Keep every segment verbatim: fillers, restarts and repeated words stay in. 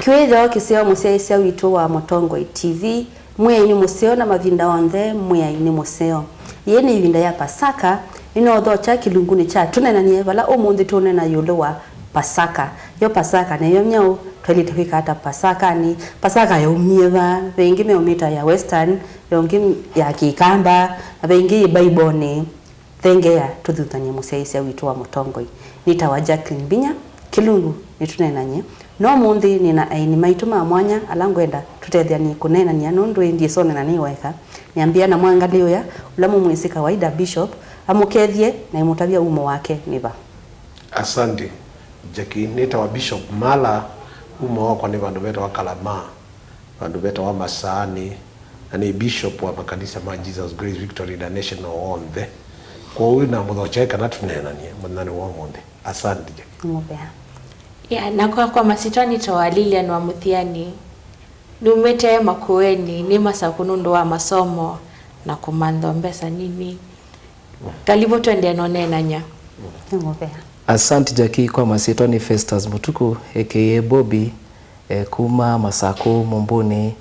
Wĩthĩwa kĩseo mũsyaĩĩsya witũ wa Mũtongoi T V, Mwĩai nĩ mũseo na mavinda onthe Mwĩai nĩ mũseo. Yĩĩ nĩ ĩvinda ya Pasaka, nĩnoothokya kĩlungunĩ kya tũneenany'e vala ũmũnthĩ tũũneena ĩũlũ wa Pasaka. Yo Pasaka nĩyo myaũ? Twaĩlĩte kwĩka ata Pasakanĩ? Pasaka yaumie va? Ve ĩngĩ meũmĩta ya Western, ve ĩngĩ ya Kĩkamba, na ve ĩngĩ yĩ Mbaivonĩ. Thengeea tũthuthany'e mũsyaĩĩsya witũ wa Mũtongoi. Nĩtawa Jacqueline Mbinya, kĩlungu nĩtũneenany'e. No ũmũnthĩ nĩ na aini maitũ ma mwanya ala ngwenda tũtetheanĩe kũneenany'a nũndũ ĩndĩ ĩsonena nĩ weka. Nĩambĩa na mwangalĩ ũya, ũla mũmwĩsĩ kawaida Bishop, amũkethye na ĩmũtavya umo wake nĩ va. Asante, Jackie. Nĩtawa Bishop Mala, umo wakwa nĩ vandũ vetawa Kalamaa, vandũ vetawa Masaani, na nĩ bishop wa makanisa ma Jesus Grace Victory International onthe. Kwoou namũthokyae kana tũneenanie mũthenyanĩ wa ũmũnthĩ. Asante, Jackie. Nĩ mũvea. Yeah, nakwa kwa masyĩtwa nĩtawa Lilian wa Mũthiani. Numĩte Makueni, nĩ Masakũ nũndũ wa masomo na kũmantha mbesa nini. Karibu twendee na ũneenany'a. Nĩ mũvea. Asante, Jackie. Kwa masyĩtwa nĩ Festus Mũtuku, A K A Bobby, eh, kuma Masakũ Mũmbũnĩ.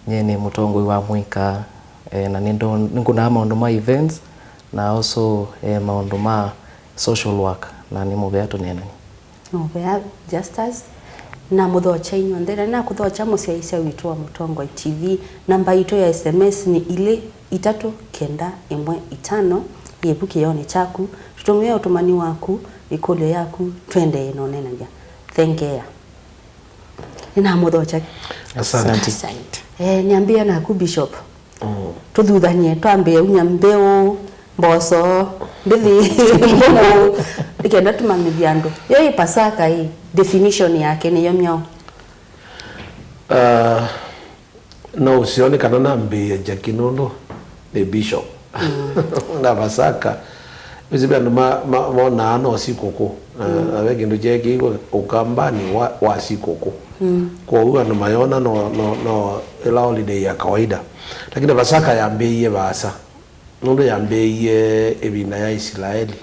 Nyie nĩ mũtongoi wa mũika, eh, na nĩndo-, nĩngũnaa maũndũ ma events na also, eh, maũndũ ma social work, na nĩ mũvea tũneenany'e. Nĩ mũvea Justus, na mũthokya inyw'onthe, na nakũthokya mũsyaĩĩsya witũ wa Mũtongoi T V. Namba itũ ya S M S nĩ ilĩ itatũ kenda ĩmwe itano. Yĩvu kĩoonĩ kyaku, tũtũmĩe ũtũmani waku, ĩkũlyo yaku, twendee na ũneenany'a. Thengeea. Nĩnamũthokya. Asante. Asante. Eh, nĩambĩa naku, Bishop. Mm. Tũthuthany'e, twambĩe unya mbĩũ, mboso, mbĩthĩ, mbũmũ, nĩkenda tũmanyĩthye andũ. Yo ĩ Pasaka ĩ, definition yake nĩyo myaũ? Ah, no ũseo nĩ kana nambĩĩe Jackie nũndũ nĩ bishop. Mm. Na Pasaka, wĩsĩ ve andũ ma-, ma-, monaa no sikũkũ. Na, mm, na ve kĩndũ kyeekĩiwe Ũkambanĩ wa, wa sikũkũ. Mm. Kwoou andũ mayona no, no, no ĩla holiday ya kawaida. Lakini Pasaka yambĩĩie vaasa, nũndũ yambĩĩie ĩvinda ya Isilaeli,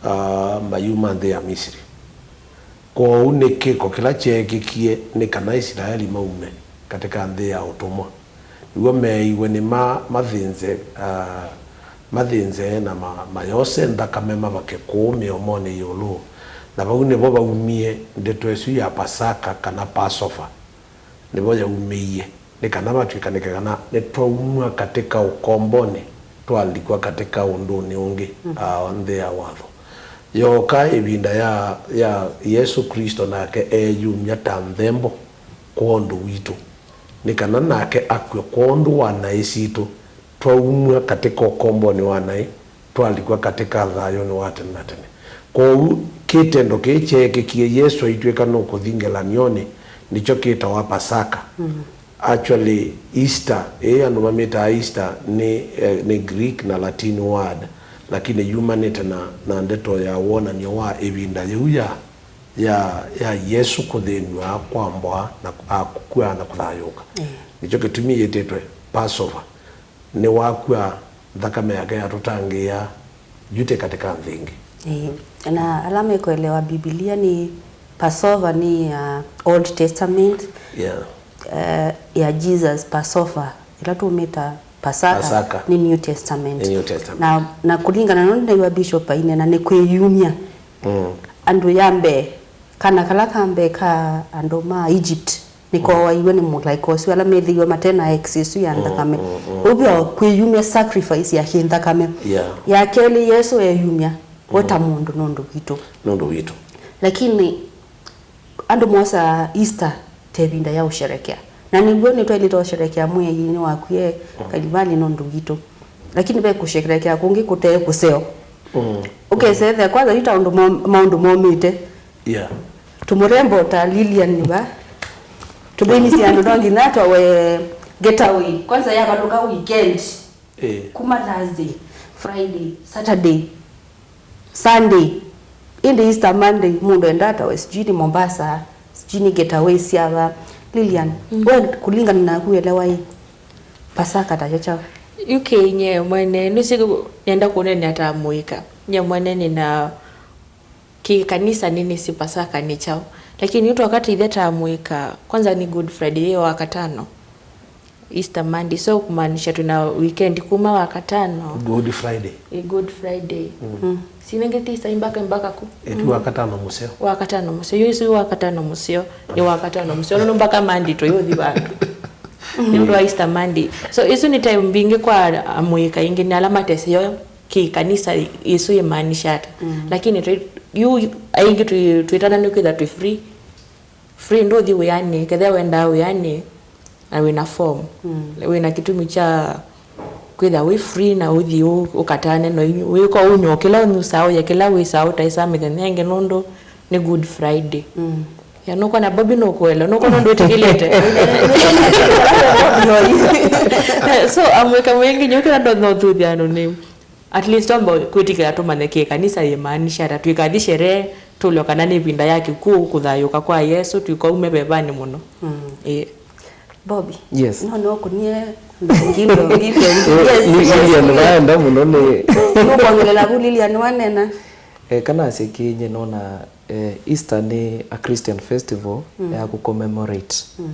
ah, mayuma nthĩ ya Misiri. Kwoou nĩ kĩko kĩla kyeekĩkie nĩ kana Isilaeli maume katika nthĩ ya ũtũmwa. Nĩw'o meeiwe nĩ ma-, mathĩnze, ah, mathĩnze na ma-, mayose nthakame mavake kũũ mĩomonĩ ĩũlũ. Na vau nĩvo vaumie ndeto ĩsu ya Pasaka kana Passover. Nĩvo yaumĩie, nĩ kana matwĩkanĩke kana nĩtwaumw'a katika ũkombonĩ, twalikw'a katika ũndũnĩ ũngĩ, mm, ah, nthĩ ya watho. Yooka ĩvinda ya, ya Yesũ Klĩsto, nake eeyumya ta nthembo kwondũ witũ, nĩ kana nake akw'e kwondũ wa naĩ sitũ, twaumw'a katika ũkombonĩ wa naĩ, twalikw'a katika thayũnĩ wa tene na tene. Kwoou, kĩtendo kĩĩ kyeekĩkie Yesũ aitw'ĩka nũkũthi ngelany'onĩ nĩkyo kĩtawa Pasaka. Mm. Actually, Easter, ĩĩ andũ mamĩtaa Easter, nĩ, eh, nĩ Greek na Latin word, lakini yumanĩte na, na ndeto ya wonany'o wa ĩvinda yĩu ya, ya, ya Yesũ kũthĩnw'a, kwambwa, na kũ-, a, kũkw'a na kũthayũũka. Eh. Nĩkyo kĩtumi yĩtĩtwe Passover. Nĩwakw'a, nthakame yake yatũtangĩĩa, yu twĩ katika nthĩ ĩngĩ. Ĩĩ. Na ala mekũelewa Mbivilia nĩ Passover nĩ ya Old Testament, yeah, eh, ya Jesus, Passover, ĩla tũmĩta Pasaka, Pasaka, nĩ New Testament. Nĩ New Testament. Na, na kũlingana na ũndũ naiwa Bishop ainena nĩ kwĩyumya. Mm. Andũ ya mbee, kana kala ka mbee ka andũ ma Egypt, nĩkooaiwe nĩ mũlaĩka ũsu, ala methĩiwe mate na X ĩsu ya nthakame. Mm, mm, mm. Ũu w'o kwĩyumya, sacrifice ya kĩnthakame. Yeah. Ya kelĩ, Yesũ eyumya, we ta mũndũ nũndũ witũ. Nũndũ witũ. Lakini andũ mosaa Easter ta ĩvinda ya ũsherekea. Na nĩw'o nĩtwaĩlĩte ũsherekea Mwĩai nĩwakwie, mm, Kalivalĩ nũndũ witũ. Lakini ve kũsherekea kũngĩ kũte kũseo. Mm. Ũkesethĩa kwanza yu ta ũndũ mo-, maũndũ momĩte. Yeah. Tũmũrembo ta Lilian nĩ va? Tũthĩnisye andũ no nginya twawe getaway. Kwanza yavalũka weekend. Eh. Kuma Thursday, Friday, Saturday, Sunday. Ĩndĩ Easter Monday, mũndũ endaa tawe sijui nĩ Mombasa, sijui nĩ getaway syava. Lilian, mm, we kũlingana naku elewa ĩ, Pasaka ta kyo kyaũ? U K nye mwene, nũsĩ nenda kũnenea ta mũika. Nye mwene nĩna Kĩkanisa nĩnĩsĩ Pasaka nĩ kyaũ, lakini yu twoka tũithe ta amũika, kwanza nĩ Good Friday, yĩ Wakatano, Easter Monday, so kumaanisha twĩna weekend kuma Wakatano. Good Friday. Ĩ Good Friday. Mm. Sinengeti Easter mbaka, mbaka ku? Ĩtu Wakatano mũseo. Wakatano mũseo. Yu isu Wakatano mũseo. Nĩ Wakatano mũseo. Nũndũ mbaka Monday tũyũthi vandũ. Nĩ ũndũ wa Easter Monday. So isu nĩ time mbingĩ kwa amũika ingĩ nĩ ala mateseo kĩ kanisa ĩsu yĩmaanisha ata. Mm. Lakini twi-, yu aingĩ twi-, twĩtana nĩ kwĩtha twĩ free. Free, ndũthi wĩanĩ, kethĩa wendaa wĩanĩ na wĩna form. Mm. Wĩna kĩtumi kya kwĩtha wĩ free na ũthi ũ-, ũkatane no inyu. Wĩko ũnywa kĩla ũnyusaa, ũye kĩla wĩsaa, ũtaĩsaa mĩthenya ĩngĩ nũndũ nĩ Good Friday. Mm. Ya, nũkwona Bobby nũkũelewa, nũkwona ndwĩtĩkĩlĩte. So, amũika maingĩ nyũkĩla ndo no thuthya no nĩ. At least twamba kwĩtĩkĩla tũmanye kĩ kanisa yĩmaanisha ata. Twĩkathi sherehe, tũlyo kana nĩ ĩvinda ya kĩkw'ũ, kũthayũũka kwa Yesũ, twĩkaume vevanĩ mũno. Mm. Ĩĩ. Bobby. Yes. No, no, kũnie ngimbo, ngimbo, yes, yes, Lilian, yes. Vaenda mũno nĩ nũkwongelela vu Lilian wanena. Eh, kana asye kĩnye nona, eh, Easter nĩ a Christian festival, mm, ya kũ commemorate. Mm.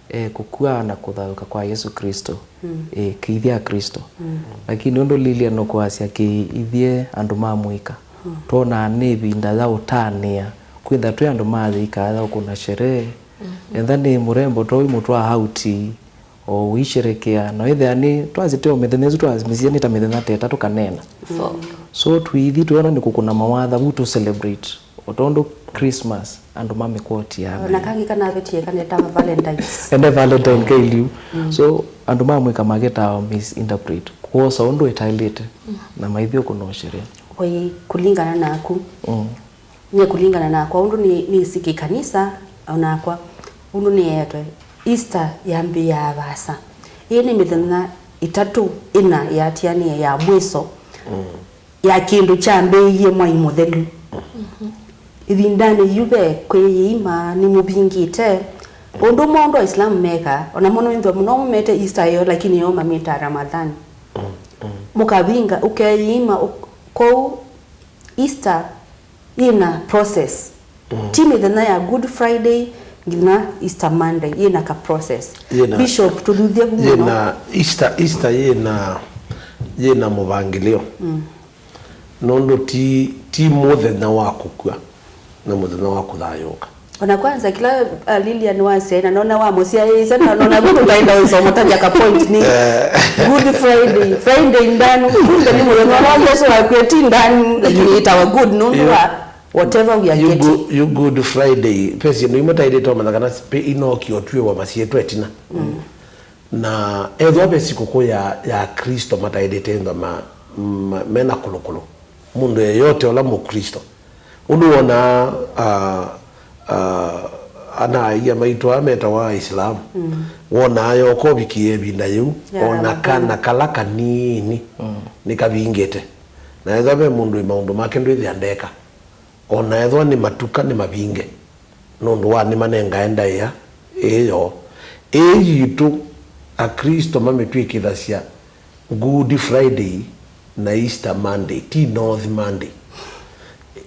Eh, kũkw'a na kũthayũũka kwa Yesũ Kristo. Mm. Eh, kĩithya Kristo. Mm. Lakini ũndũ Lilian ũkwasya kĩ ithyĩ andũ ma mũika, mm, twonaa nĩ ĩvinda ya ũtanĩa, kwĩtha twĩ andũ ma yĩika ya ũkũna sherehe. Mm. Etha nĩ mũrembo twaĩ mũtwaa auti, o ũisherekea, na wĩthĩa nĩ twasĩte o mĩthenya ĩsu twamĩsie nĩ ta mĩthenya ta ĩtatũ kana ĩna. Four. So tũithi twĩona nĩ kũkũna mawatha vu tũ celebrate. O tondũ Christmas, andũ mamĩkwotiaa na na kangĩ kanavetie kanetawa Valentine's. Ende Valentine kailiu. Mm. So, andũ ma mũika maketaa misinterpret. Kwosa ũndũ ĩtaĩlĩte, mm, na maithi ũkũna sherehe. Oi, kũlingana naku. Mm. Nye kũlingana nakwa, ũndũ nĩ, nĩsĩ kĩkanisa, onakwa, ũndũ nĩeetwe, Easter yambĩĩaa vaasa. Ĩĩ nĩ mĩthenya ĩtatũ, ĩna yatianĩe ya mwĩso. Mm. Ya kĩndũ kyambĩĩie mwai mũthelu. Mhm. Ĩvindanĩ yu ve kwĩyĩima nĩmũvingĩte. Ũndũ ũmwe ũndũ Aisilamu mekaa, o namo nĩwĩthĩwa mũno momete Easter ĩyo, lakini yo mamĩtaa Ramadhan. Mm, mm. Mũkavinga, ũkeyĩima, ũ-, kwoou Easter yĩna process. Mm. Ti mĩthenya ya Good Friday nginya Easter Monday, yĩna ka process. Yĩna, Bishop, tũthuthye vu mũno. Yĩna Easter, Easter yĩna, yĩna mũvangĩlĩo. Mm. Nũndũ ti, ti mũthenya wa kũkw'a, nĩ mũthenya wa kũthayũũka. Ona kwanza kĩla, uh, Lilian wasyaĩ, na nona wamũsyaĩĩsya, na nona vu tũtaenda ũisoma tavya ka point nĩ, eh, Good Friday, Friday ndanu, kumbe nĩ mũthenya ũla Yesũ wakw'e, ti ndanu, lakini ĩtawa good nũndũ, yu, wa whatever we are, yu getting. Gu-, yu Good Friday, ve syĩndũ imwe taĩlĩte ũmanya kana spe-, inoki ũtw'ĩwa masyĩtwa ĩtina. Mm. Na ethĩwa ve sikũkũ ya, ya Kristo mataĩlĩte ĩthwa ma, ma, mena kũlũkũlũ, mũndũ yeyote ũla Mũkristo, ũndũ wonaa, ah, ah, ana-a-ia maitũ aa metawa Aisilamu, mm, wonaa yoka ũvikĩĩa ĩvinda yĩu, ya ona Ramadhan, kana kala kanini, mm, nĩkavingĩte. Na ethĩwa ve mũndũ wĩ maũndũ make ndwĩthĩa ndeka. O na ethĩwa nĩ matuka nĩ mavinge, nũndũ wa nĩmanengae ndaĩa ĩĩ yoo. Ĩĩ yitũ, Aklĩsto mamĩtw'ĩkĩthasya Good Friday na Easter Monday, ti North Monday.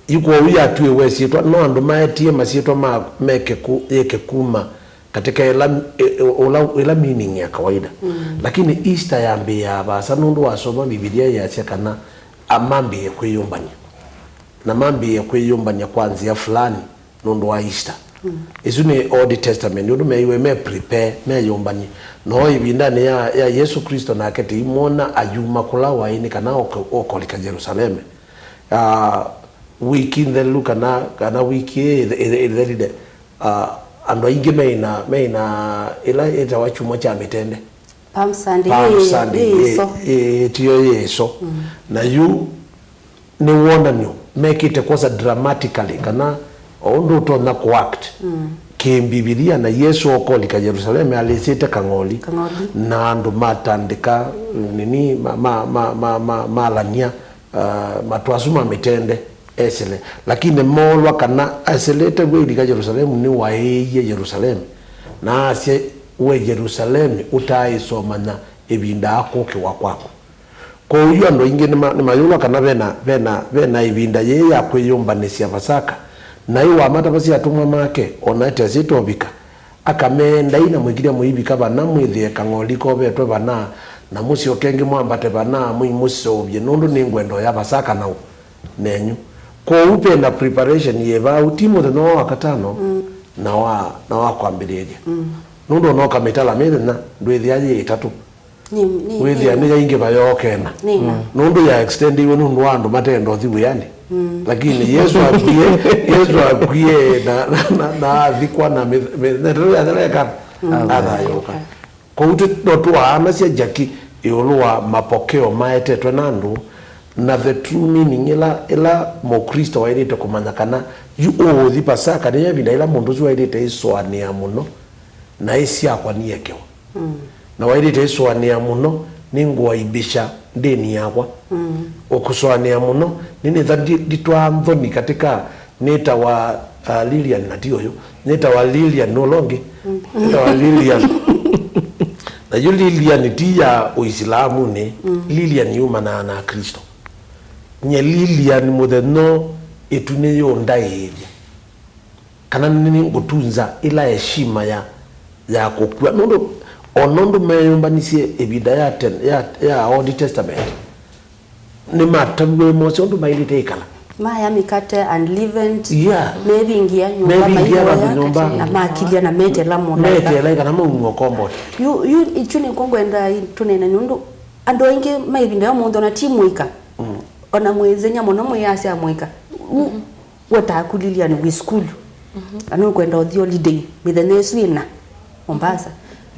Yu kwoou yatw'ĩĩwe syĩtwa, no andũ maetie masyĩtwa ma, meke ku, yĩke kuma katĩ ka ĩla, ĩ, ĩ, ũla, ĩla meaning ya kawaida. Mm. Lakini Easter yambĩĩaa vaasa nũndũ wasoma Mbivilia yĩasya kana amambĩĩe kwĩyũmbany'a. Na mambĩĩe kwĩyũmbany'a kwa nzĩa fulani nũndũ wa Easter. Mm. Ĩsu nĩ Old Testament, ũndũ meeiwe me prepare, meyũmbany'e. No ĩvindanĩ ya, ya Yesũ Klĩsto nake tĩimwona ayuma kũla waĩ nĩ kana oke, okolika Yelusaleme. Ah, wiki nthelu kana, kana wiki ĩĩ ĩthe-, ĩthe-, ĩthelile, ah, andũ aingĩ meina, meina ĩla ĩtawa kyumwa kya mĩtende. Palm Sunday, Palm yĩ, Sunday, yĩ, yĩ ĩso. Yĩ, yĩ, tiyo yĩ ĩso. Mm. Na yu nĩ wonany'o mekĩte kwosa dramatically, kana o ũndũ ũtonya kũact. Mm. Kĩ-Mbivilia, na Yesũ okolika Yelusaleme alĩsĩte kang'oli. Kang'oli. Na andũ matandĩka, nini, ma, ma, ma, ma, ma, malany'a, ah, matũ asu ma mĩtende esĩle. Lakini moolwa kana esĩlĩte w'o ilika Yelusalemu nĩwaĩĩie Yelusaleme. Na asya, we Yelusaleme, ũtaaĩsomanya ĩvinda ya kũkĩwa kwaku. Kwoou yu andũ aingĩ nĩma-, nĩmayũlwa kana vena, vena, vena ĩvinda yĩĩ ya kwĩyũmbanĩsya Vasaka, na yu wamatavasya atũmwa make, o na atesĩ tovika, akameendai na mwĩkilya mũivika vana, mwĩthĩe kang'oli kovetwe vana, na mũsyoke ĩngĩ mwambate vana, mũimũseũvye, nũndũ nĩngwenda ũya Vasaka na ũ-, nenyu. Kwoou pena preparation yĩ vau, ti mũthenya wa wakatano na wa, na wa kwambĩlĩĩlya. Nũndũ ona ũkamĩtala mĩthenya, ndwĩthĩa yĩ ĩtatũ. Nĩ, nĩ, wĩthĩa nĩ yaingĩva yookena. Nĩna. Nũndũ ya extendiwe nũndũ wa andũ matenda ũthi wĩanĩ. Lakini Yesu akwie, Yesu akwie na, na, na, na athikwa na mĩthenya ĩtatũ yathela eka athayũũka. Kwoou tũ-, no tũaanasya Jackie ĩũlũ wa mapokeo maetetwe na andũ, na the true meaning ĩla, ĩla Mũklĩsto waĩlĩte kũmanya kana yu ũũthi Pasaka nĩyo ĩvinda ĩla mũndũ ũsu waĩlĩte ĩsũanĩa mũno na ĩsyakwa nĩyekewa. Na waĩlĩte ĩsũanĩa mũno, nĩngũaibisha ndĩni yakwa. Ũkũsũanĩa mũno, nĩnĩtha ndi-, nditwaa nthoni katika nĩtawa, uh, Lilian na ti ũyũ. Nĩtawa Lilian nũla ũngĩ. Nĩtawa Lilian. Na yu Lilian ti ya Ũisilamunĩ. Lilian yumanaa na Akristo. Nye Lilian mũthenya ĩtu nĩyũndaĩĩthya. Kana nĩngũtunza ĩla heshima ya, ya kũkua. Nũndũ o nũndũ meyũmbanisye ĩvinda ya ten-, ya, ya Old Testament, nĩmataviw'e mose ũndũ maĩlĩte ĩkala. Maya mĩkate unleavened, yeah, mevingia nyũmba, mevingia vandũ maivoya, nyũmba, na makilya na metela mũlaĩka. Metela kana maumwa ũkombote. Yu, yu, ichu nĩkwo ngwenda tũnene nũndũ andũ aingĩ ma ĩvinda ya mũndũ ona ti mũika. Ona mwĩthenya mũno mwĩasya mũika. U-, wetaa kũlilya nĩ wĩ sukulu. Na nũkwenda ũthi holiday mĩthenya ĩsu ĩna Mombasa.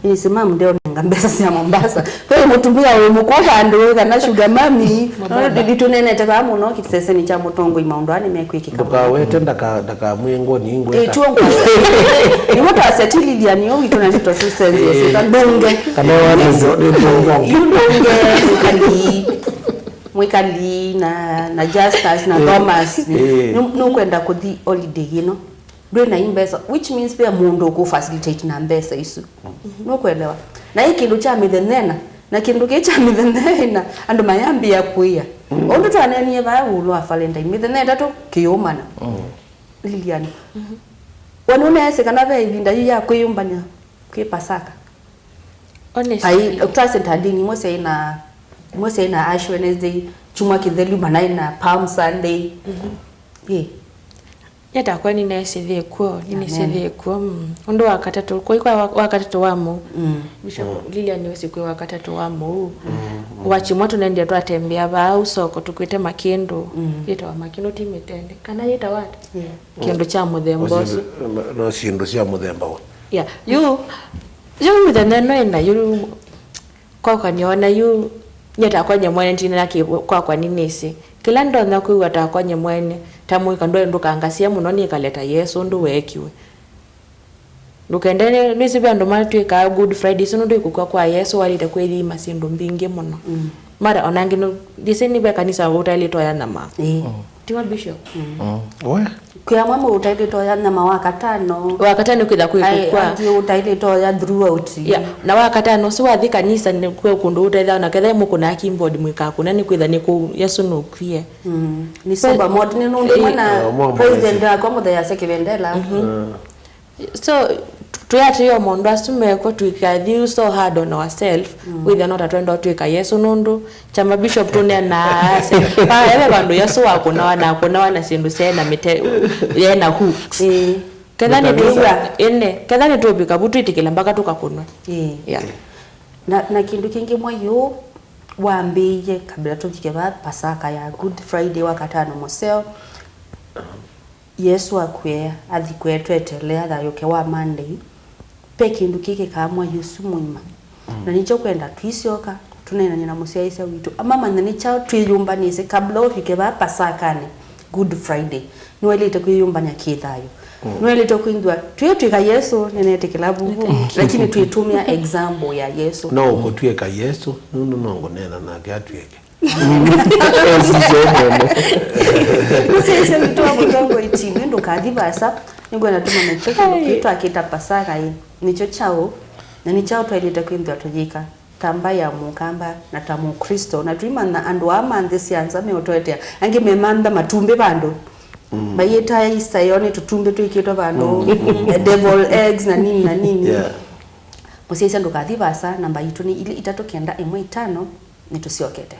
Nĩsĩ mam ndeonenga mbesa sya Mombasa. Ve mũtumĩa wĩ mũkũũ vandũ wĩ kana sugar mami. Itũnenete vaa mũno kĩseseni kya mũtongoi maũndũ aa nĩmekwĩkĩka. Ndũkawete ndaka-, ndakamwĩe ngoni ingweta. Ĩtuo ngwasa. Iwe twasya ti Lilian yo witũ na tito sisenzia sika ndũnge. Kana wa nĩ ndũnge. Yu ndũnge ndũkalii. Mwĩkali na, na Justus na Thomas, nĩ, nũkwenda kũthi holiday ĩno, ndwĩ na i mbesa, which means ve mũndũ ũkũ facilitate na mbesa isu. Nũkwelewa? Na ĩ kĩndũ kya mĩthenya ĩna, na kĩndũ kĩ kya mĩthenya ĩna, andũ mayambĩĩa kũĩa. Ũndũ twaneenie vaa ĩũlũ wa Valentine, mĩthenya ĩtatũ kĩyũmana. Lilian, we nũneesĩ kana ve ĩvinda yu ya kwĩyũmbany'a kwĩ Pasaka? Honestly. Ai, twasye ta ndini imwe syaĩ na, imwe syaĩ na Ash Wednesday, Kyumwa Kĩthelu, manaĩ na Palm Sunday. Ĩ. Nyie takwa nĩneesĩthĩe kw'o, nĩneesĩthĩe kw'o, mm. Ũndũ wa katatũ, kwai kwa wa, wa katatũ wa mũu. Bishop Lilian nĩwĩsĩ kwĩ wa katatũ wa mũu. Wa Kyumwa tũnendie twatembea vaa ũsoko tũkwĩte makĩndũ. Yĩtawa makĩndũ ti mĩtende. Kana yĩtawa ata? Kĩndũ kya mũthemba ũsu. No syĩndũ, no syĩndũ sya mũthemba ũũ. Yeah. Yu, yu mĩthenya ĩno ĩna yu kwakwa nĩona yu nyie takwa nyie mwene ndinena kĩ kwakwa nĩnĩsĩ. Kĩla ndonya kwĩw'a takwa nyie mwene, ta mũika ndwaĩ ndũkangasie mũno nĩkale ta Yesũ ũndũ weekiwe. Ndũkende, nĩsĩ ve andũ matwĩkaa Good Friday, isu nũndũ ĩkũkw'a kwa Yesũ waĩlĩte kwĩthima syĩndũ mbingĩ mũno. Mara ona angĩ nũ-, ndĩsĩ nĩ ve kanisa ũtaĩlĩte oya nyama. Tiwa Bishop? We? Kwĩ amwe mũtaĩlĩte oya nyama wa katano. Wa katano kwĩtha kwĩ kũkwa. Angĩ ũtaĩlĩte oya throughout. Yeah. Na wa katano ũsu wathi kanisa nĩ kwĩ kũndũ ũtethao na ketha mũkũnaa keyboard mwĩkakũna nĩ kwĩtha nĩ kũu Yesũ nũkwie. Nĩ sober mode nĩ nũndũ mwana president wakwa mũthea ase kĩvendela. So, twĩatĩĩo maũndũ asu mekwo, tũikathi so hard on ourselves, wĩthĩa no ta twenda ũtwĩka Yesũ, nũndũ kyama Bishop tũneenaa ase, pa eve vandũ Yesũ wakũnawa na akũnawa na syĩndũ syaĩ na mĩte, yaĩ na hooks. Ketha nĩtũvika, ĩne, ketha nĩtũvika vu twĩtĩkĩla mpaka tũkakũnwe. Yeah. Na, na kĩndũ kĩngĩ mwai ũũ wambĩĩie kabla tũvike va Pasaka ya Good Friday wa katano mũseo. Yesũ akw'e, athikwe, tweteele athayũũke wa Monday, ve kĩndũ kĩkĩkaa mwai ũsu mũima. Na nĩkyo kwenda tũisyoka tũneenany'e na mũsyaĩĩsya witũ amamanye nĩ kyaũ twĩyũmbanĩsye kabla ũvike vaa Pasakanĩ, Good Friday. Nĩwaĩlĩte kwĩyũmbany'a kĩ thayũ. Nĩwaĩlĩte kwĩthĩwa twĩtw'ĩka Yesũ nĩneetĩkĩla vuvu, lakini twĩtũmĩa example ya Yesũ. No ũkũtw'ĩka Yesũ nũndũ no ngũneena nake atw'ĩke. Nĩsyaĩĩsya witũ wa mũtongoi TV ndũkathi vaasa, nĩngwenda tũmanye kyo kĩndũ kĩĩ twakĩta Pasaka ĩ, nĩkyo kyaũ, na nĩ kyaũ twaĩlĩte kwĩthĩwa tũyĩka. ta mbaĩ ya Mũkamba na ta Mũklĩsto, na tũimanya andũ aa ma nthĩ sya nza meũtũetea. Angĩ memantha matumbĩ vandũ. Mm. Maiĩtae Easter yoo nĩ tũtumbĩ twĩkĩtwe vandũ. Mm, mm, eh, devil eggs na nini na nini. Yeah. Mũsyaĩĩsya ndũkathi vaasa, namba yitũ nĩ ilĩ itatũ kenda ĩmwe itano, nĩtũsyokete.